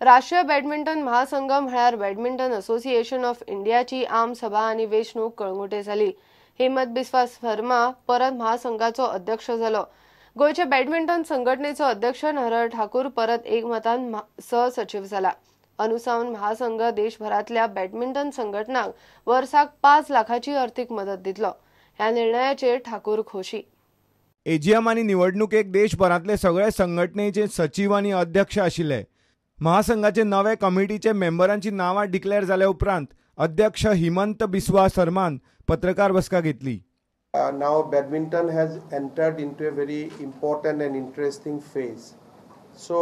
राष्ट्रीय बॅडमिंटन महासंघ म्हळ्यार बॅडमिंटन असोसिएशन ऑफ इंडियाची आम सभा आनी वेंचणूक कळंगुटे जाली. हिमंत बिस्वा शर्मा परत महासंघाचो अध्यक्ष जालो. गोंयचे बॅडमिंटन संघटनेचो अध्यक्ष नरहर ठाकूर परत एकमतान सहसचिव जाला. अनुसावन महासंघ देशभरातल्या बॅडमिंटन संघटनांक वर्साक 5 लाखाची अर्थीक मदत दितलो. ह्या निर्णयाचेर ठाकूर खोशी. एजीएम आनी निवडणुकेक देशभरांतले सगळे संघटनेचे सचीव आनी अध्यक्ष आशिल्ले. महासंघाचे नवे कमिटीचे मेंबरांची नांवां डिक्लेअर जाल्या उपरांत अध्यक्ष हिमंत बिस्वा शर्मान पत्रकार बसका घेतली. Now badminton has entered into a very important and interesting phase. So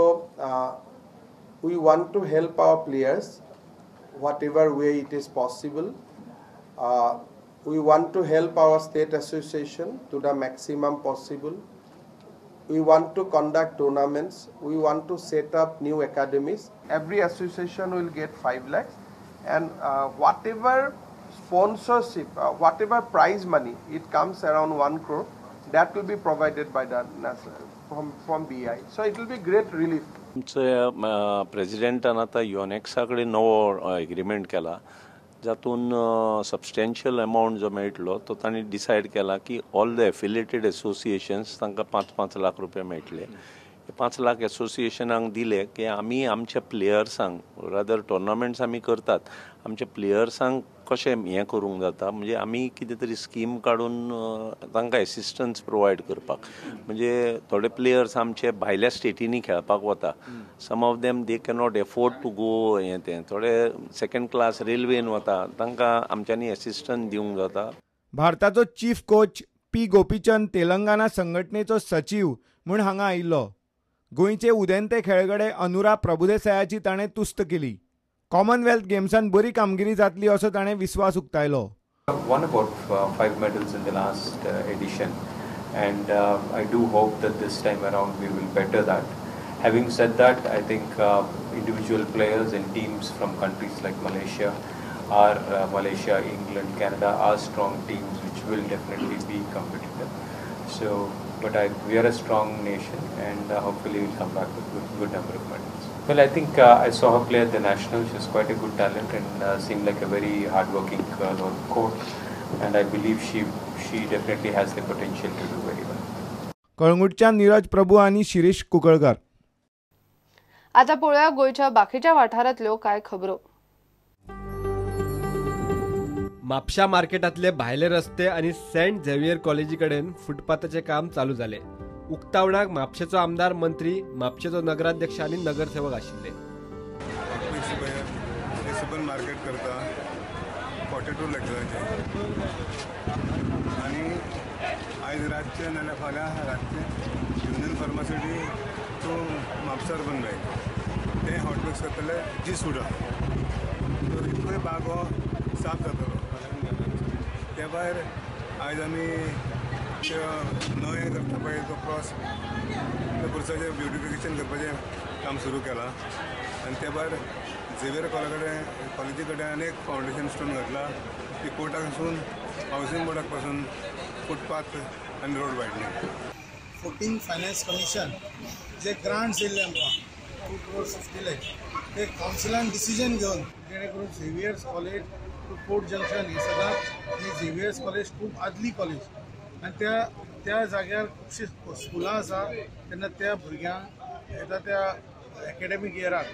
we want to help our players whatever way it is possible. We want to help our state association to the maximum possible. We want to conduct tournaments. We want to set up new academies. Every association will get 5 lakhs and whatever sponsorship, whatever prize money, it comes around 1 crore, that will be provided by the from BI. So it will be great relief. आमच्या प्रेसिडेंटान आतां योनेक्सा कडेन नवो agreement केला, जातून substantial amount जो मेळटलो तो तांणी डिसायड केला की ऑल the affiliated असोसिएशन्स तांकां 5-5 लाख रुपया मेळटले. 5 लाख असोसिएशनांक दिले की आमी आमच्या प्लेयर्सांक, रादर टोर्नामेंट्स आमी करतात, आमच्या प्लेयर्सांक कशें हें करूंक जाता, म्हणजे आमी कितें तरी स्कीम काडून तांकां एसिस्टन्स प्रोवायड करपाक. म्हणजे थोडे प्लेयर्स आमचे भायल्या स्टेटींनी खेळपाक वता, some of them they cannot afford to go हें तें, थोडे सेकंड क्लास रेल्वेन वता, तांकां आमच्यांनी एसिस्टन्स दिवंक जाता. भारताचो chief coach P Gopichand Telangana संघटनेचो सचीव म्हूण हांगा आयिल्लो. गोंयचे उदेंते खेळगडे अनुरा प्रभुदेसायाची ताणें तुस्त केली. कॉमनवेल्थ गेम्सान बरी कामगिरी जातली असो ताणें विस्वास उक्तायलो. Won about 5 medals in the last edition and I do hope that this time around we will better that. Having said that, I think individual players and teams from countries like Malaysia, England, Canada are strong teams which will definitely be competitive. So, but we are a strong nation and hopefully we'll come back with good number of medals. Well, I think I saw her play at the National. She's quite a good talent and seemed like a very hardworking girl on court. And I believe she definitely has the potential to do very well. कळंगूटच्या Neeraj Prabhu आणि शिरीष कुकळकर. आता पळोवया गोंयच्या बाकीच्या वाठारांतल्यो कांय खबरो. म्हापशा मार्केटांतले भायले रस्ते आनी सेंट झेवियर कॉलेजी कडेन फुटपाथाचें काम चालू जालें. उक्तावणाक म्हापशेचो आमदार, मंत्री, म्हापशेचो नगराध्यक्ष आनी नगरसेवक आशिल्ले. सुपर मार्केट करता 42 लॅक्सांचें आनी आयज रातचें नाल्यार फाल्यां रातचें union pharmacy to Mapusa urban bank तें हॉटमिक्स करतले जी सुडा तर इतलोय बाग हो साफ जातलो. त्या भायर आयज आमी नवें करता पळय तो क्रॉस त्या पुरसाचें ब्युटिफिकेशन करपाचें काम सुरू केलां आनी त्या भायर झेवियर कॉलेजी कडेन आनी एक फावंडेशन स्टोन घातला ती कोर्टाक हावसिंग बोर्डाक पासून फुटपाथ आनी रोड वायडनिंग. 14 फायनान्स कमिशन जे ग्रांट्स येयल्ले आमकां 2 crore 50 lakh ते कावन्सिलान डिसिजन घेवन जेणे करून Xavier's college to court junction ही सदांच ही झेवियर्स कॉलेज खूब आदली कॉलेज आनी त्या त्या जाग्यार खुबशीं स्कुलां आसा तेन्ना त्या भुरग्यांक येता त्या एकेडमीक इयराक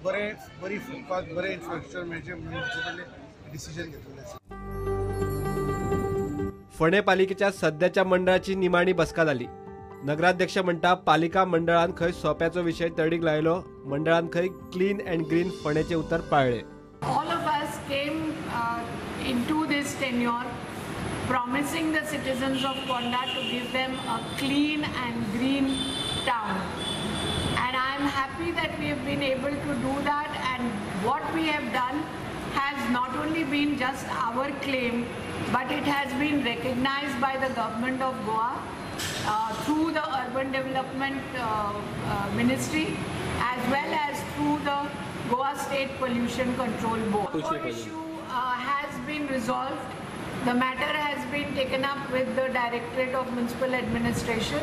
बरें बरी फुटपाथ बरें इन्फ्रास्ट्रक्चर मेळचें म्हणून डिसिजन घेतलेलें आसा. फोंडें पालिकेच्या सध्याच्या मंडळाची निमाणी बसका जाली. नगराध्यक्ष म्हणटा पालिका मंडळान खंय सोप्याचो विशय तडीक लायलो, मंडळान खंय क्लीन अँड ग्रीन फोंडेचें उतर पाळ्ळें. All of us came into this tenure promising the citizens of Ponda to give them a clean and green town. And I am happy that we have been able to do that, and what we have done has not only been just our claim, but it has been recognized by the government of Goa through the Urban Development Ministry as well as through the Goa State Pollution Control Board. The issue has been resolved. The matter has been taken up with the Directorate of Municipal Administration.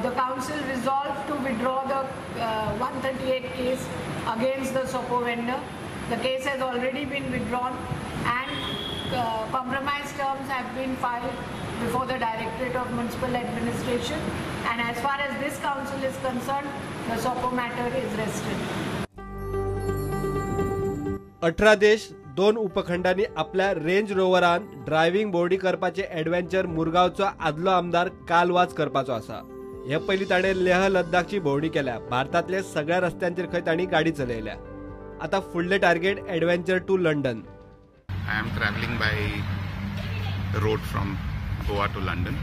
The council resolved to withdraw the 138 case against the Sopo vendor. The case has already been withdrawn and compromise terms have been filed before the Directorate of Municipal Administration, and as far as this council is concerned, the Sopo matter is rested. 18 देश 2 उपखंडांनी आपल्या range रोवरान driving Bordi करपाचे adventure मुरगांवचो आदलो आमदार कालवाज करपाचो आसा. हे पयलीं ताणें लेह लद्दाखची भोंवडी केल्या. भारतांतल्या सगळ्या रस्त्यांचेर खंय तांणी गाडी चलयल्या. आतां फुडलें target adventure to London. I am travelling by road from Goa to London,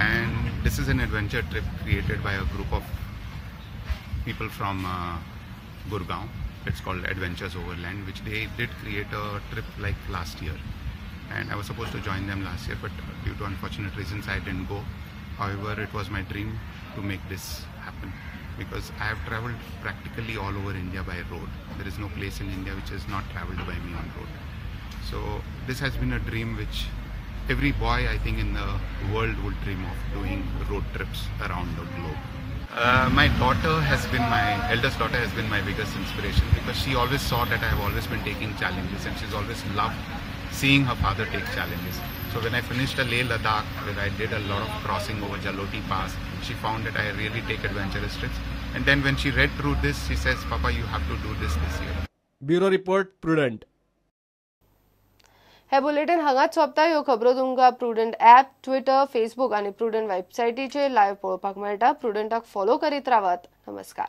and this is an adventure trip created by a group of people from Gurgaon. It's called Adventures Overland, which they did create a trip like last year, and I was supposed to join them last year, but due to unfortunate reasons I didn't go. However, it was my dream to make this happen because I have traveled practically all over India by road. There is no place in India which is not traveled by me on road. So this has been a dream which every boy I think in the world would dream of, doing road trips around the globe. My daughter has been my eldest daughter has been my biggest inspiration, because she always saw that I have always been taking challenges, and she's always loved seeing her father take challenges. So when I finished a Leh Ladakh, where I did a lot of crossing over Jaloti Pass, she found that I really take adventurous trips. And then when she read through this, she says, Papa, you have to do this this year. Bureau Report, Prudent. Hey bulletin हांगाच सोंपता. ह्यो खबरो तुमकां prudent app, Twitter, Facebook आनी prudent वेबसायटीचेर live पळोवपाक मेळटा. प्रुडंटाक follow करीत रावात. नमस्कार.